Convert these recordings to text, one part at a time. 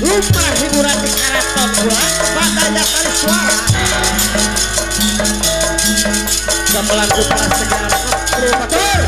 Lumrah hiburan di karaton bulan badaya tari suara. Gamelan putra segala batur.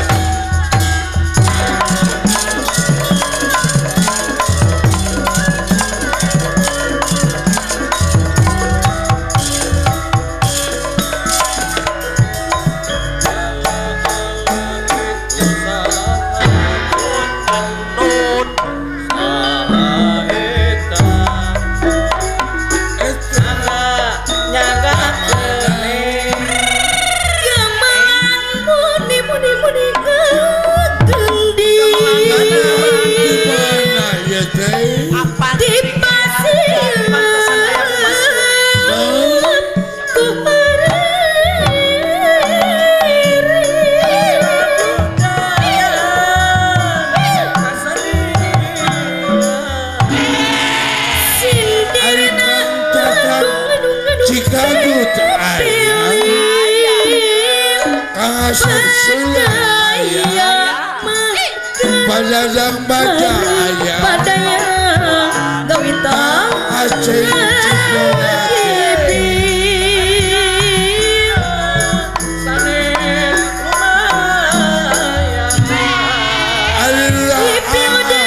Padang baca ayah padaya gawita aceh Alon-alon alon.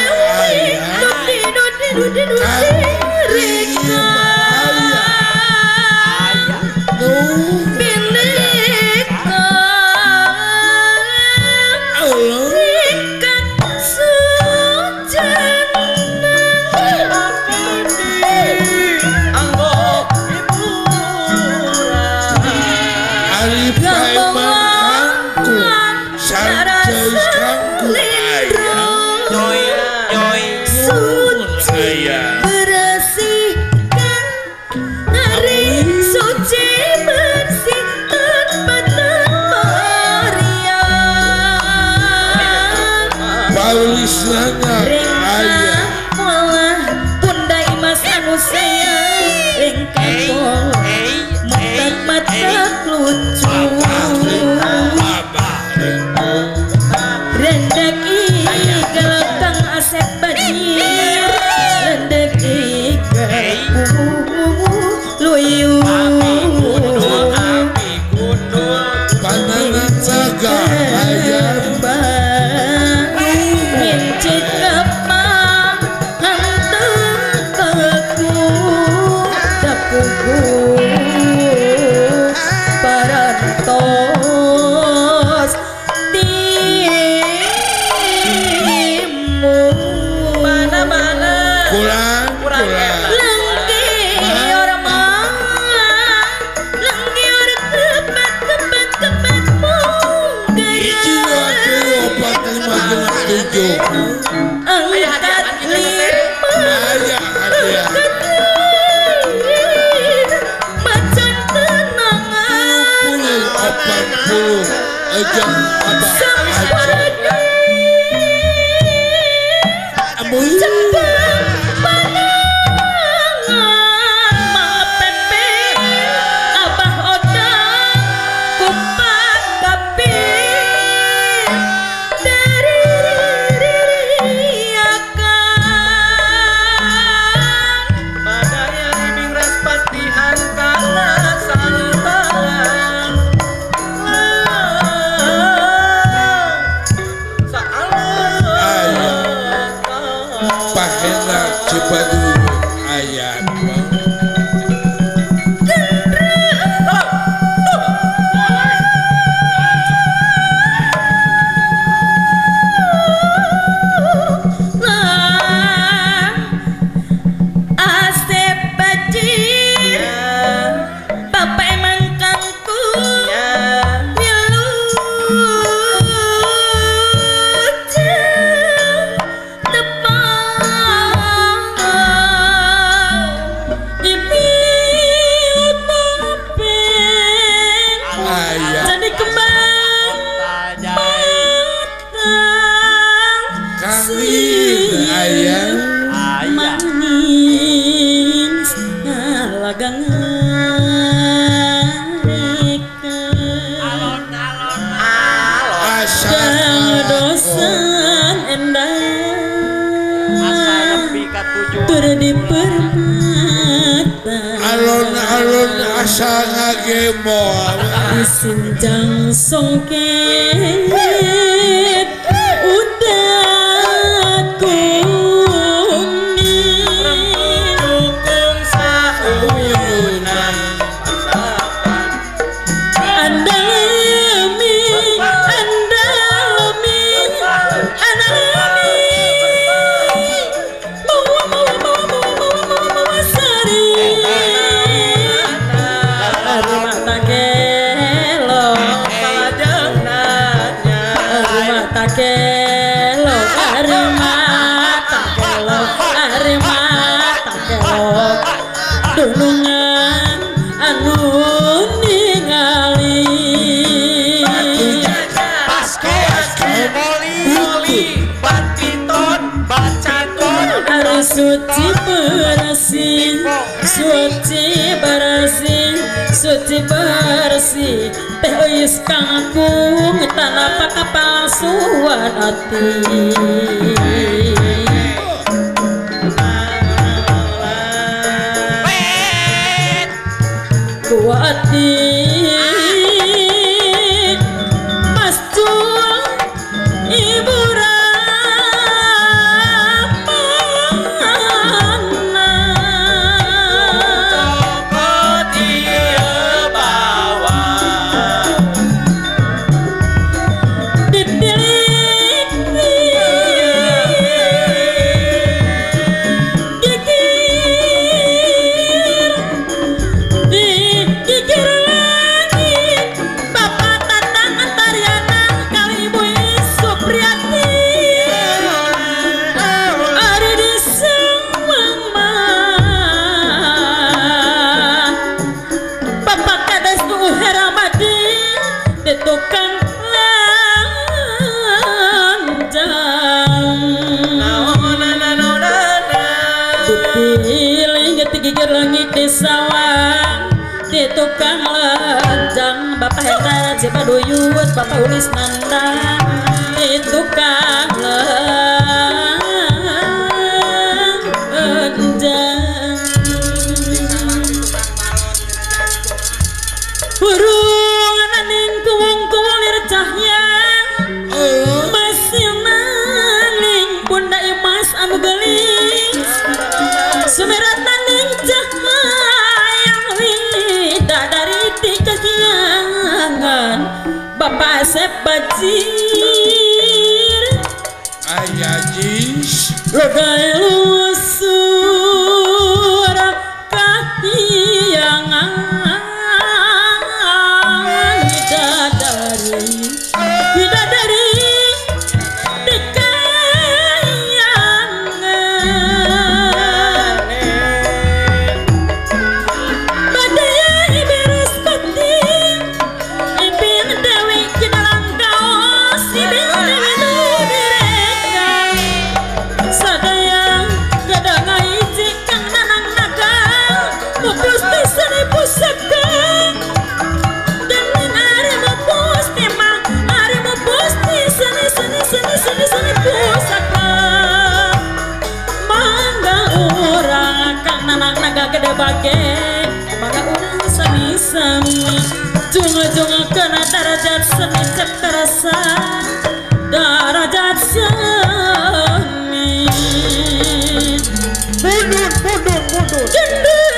Tur di permata alun-alun asa ngagemo disinjang songket udah kuning dukung sauyunan andalemi andalemi andalemi mawa mawa mawa mawa mawa mawa mawa sari rumah takelo rumah takelo rumah takelo rumah takelo dunungan anu ningali harus suci bersih suci bersih suci bersih teh eus kangkung tanpa kapalsuan ati kuati pascul ibu rapana ditilik gigir digigir langit Bapak Tatang Antariana kali Ibu Supriyati ari di Sengwang mah Bapak Kades Nu Heramadi di tukang lanjang dipilih digigir langit di sawah di tukang lanjang Bapak Hendra Cipaduyut Bapak Ulis Nanda di tukang lanjang burung ananing kuwung-kuwung lir cahya masih naning bunda imas anu gelis sumerat naning cahaya widadari ti kakiangan Bapak Asep Bajir ayah jis Legai lusur kahiangan bidadari bidadari di kayangan badai Beraspati Ibing Dewi Kidalang Kaos Ibing Dewi nu direka sadaya gadang hiji kang nanang naga mupus ti seni pusaka dening ari mupus ti mah ari mupus ti seni seni seni seni seni pusaka mangga urang kang nanang naga gede bage mangga urang sami-sami jungo-jungo kana darajat seni cep terasa darajat seni mundur mundur mundur Gendut.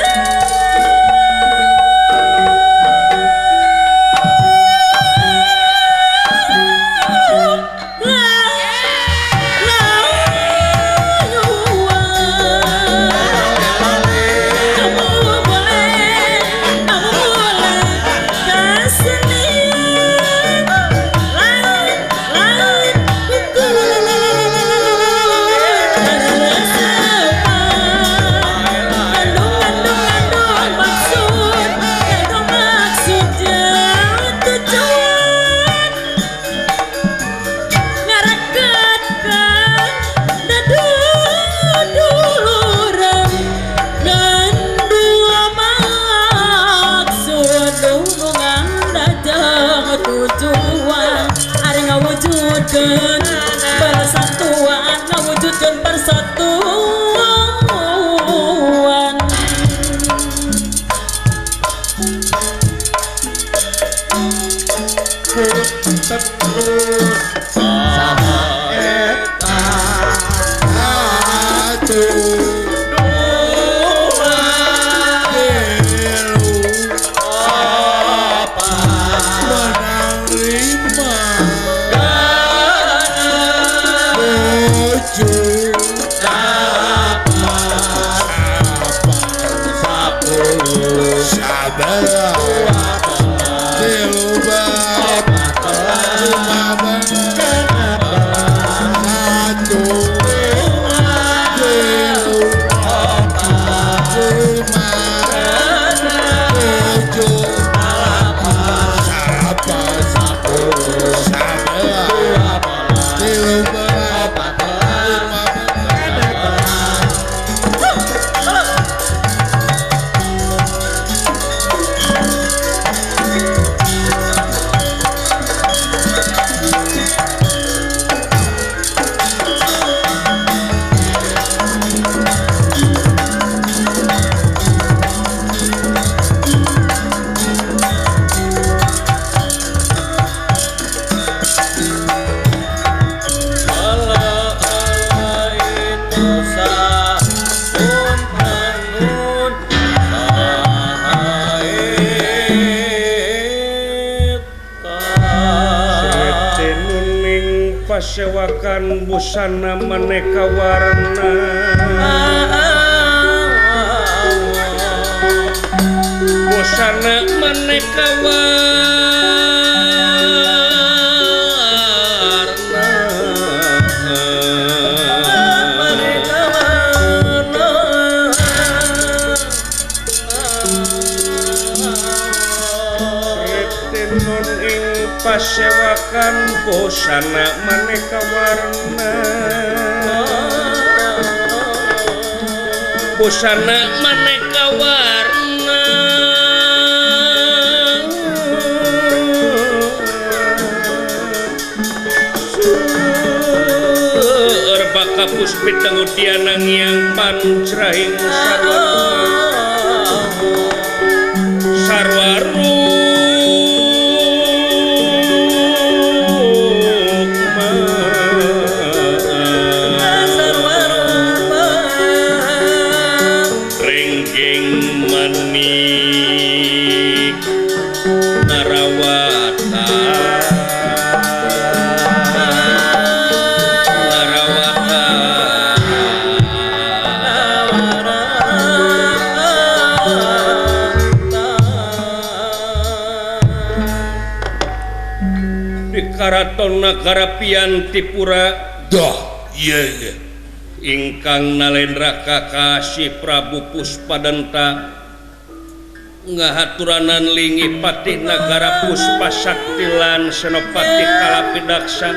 Kamu boleh, kamu boleh kesenian lain, lain, Saha eta 1 2 3 4 menang 5 7 8 10 11 Pasewakan busana maneka warna busana maneka warna maneka warna Tenun ing pasewakan busana maneka warna busana maneka warna seueur baka puspita ngudiana ngiang pancrahing sarwa sarwa Karaton Nagara Piantipura dah iya iya ingkang nalendra kakasih Prabu Puspadanta ngahaturanan linggih patih Nagara Puspa Sakti lan Senopati Kalapidaksa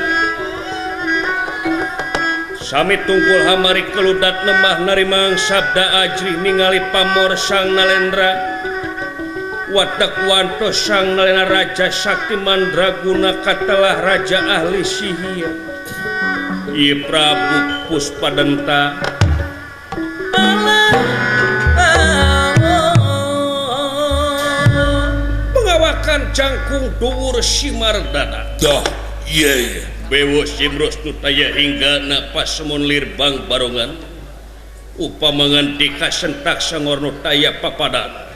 sami tungkul hamari keludat nemah narimang sabda ajrih ningali pamor sang nalendra watak wanto sang nalena Raja Sakti Mandraguna katelah raja ahli sihir Ieu Prabu Puspadanta pengawakan jangkung dhuwur Simardana dah iya iya bewo simrus tutaya hingga na pasemon lirbang barongan upama ngandika sentak sangorno taya papadana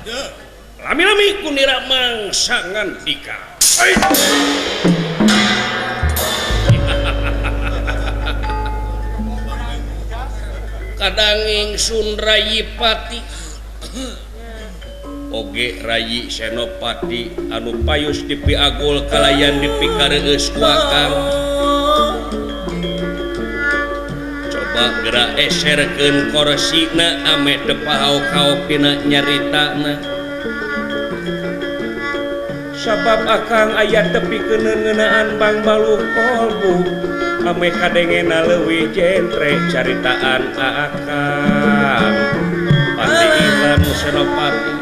lami-lami kunira mangsa ngandika. Kadang ingsun Rayi Pati oge Rayi Senopati anu payus dipiagul kalayan dipikareueus ku akang. Coba geura eserkeun korsina ame teu pahaok-haok dina nyaritana. Sabab akang aya tepi ngeunaan bangbaluh kolbu ame kadengena leuwih jentre caritaan akang Pati Ilan Senopati.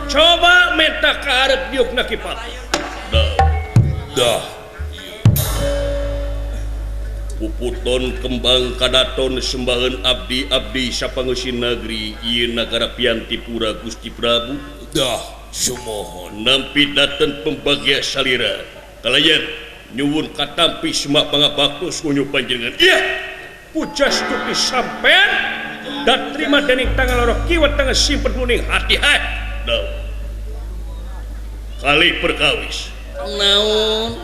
Coba meta ka hareup diukna Ki Pati. Dah Puputon kembang kadaton sembahan abdi-abdi sapangeusi negeri ieu Nagara Piantipura Gusti Prabu. Dah Sumuhun. Nampi daten pembagia salira kalayan nyuwun katampi semua pangabaktos kunyu panjenengan. Iya, pujastuti sampean dan terima dening tangan loro kiwa tangan simpen kuning hati-hati. Kali perkawis naon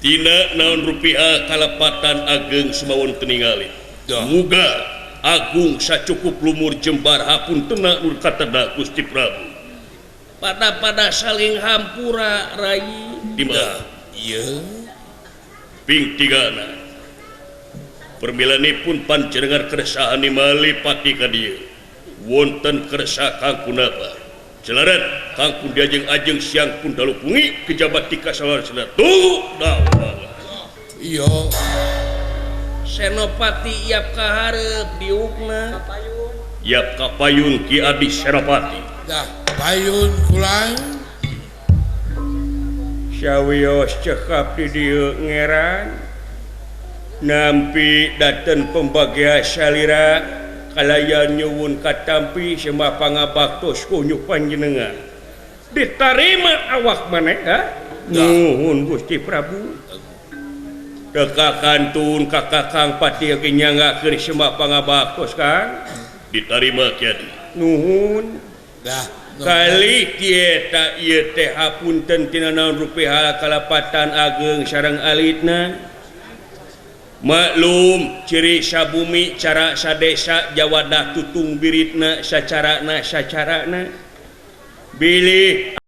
tina naon rupiah kalepatan ageng sumawon keningali. Muga agung sacukup lumur jembar hapuntena nur kateda Gusti Prabu. Pada-pada saling hampura rai di mana? Iya. Ping tigana. Permilanipun panjenengan keresahan mali pati ka dieu. Wonten keresa kang punapa? Jalaran kang pun diajeng-ajeng siang pun dalu pungi kejabat tika salar salar tunggu dawa. Iya. Senopati iap kaharep diukna. Iap kapayun Ki Adi Senopati. Dah payun kulang. Sawios cekap di dieu ngeran. Nampi daten pembagia salira kalayan nyuwun katampi semah pangabaktos kunyu panjenengan. Ditarima awak maneh ha? Nuhun Gusti Prabu. Teka kantun ka Kakang Pati ge nyanggakeun semah pangabaktos Kang. Ditarima Ki Adi. Nuhun. Dah kali kieu ta ieu teh hapunten tina naon rupi kalepatan ageng sareng alitna. Maklum ciri sabumi cara sadesa jawadah tutung biritna sacarana sacarana bilih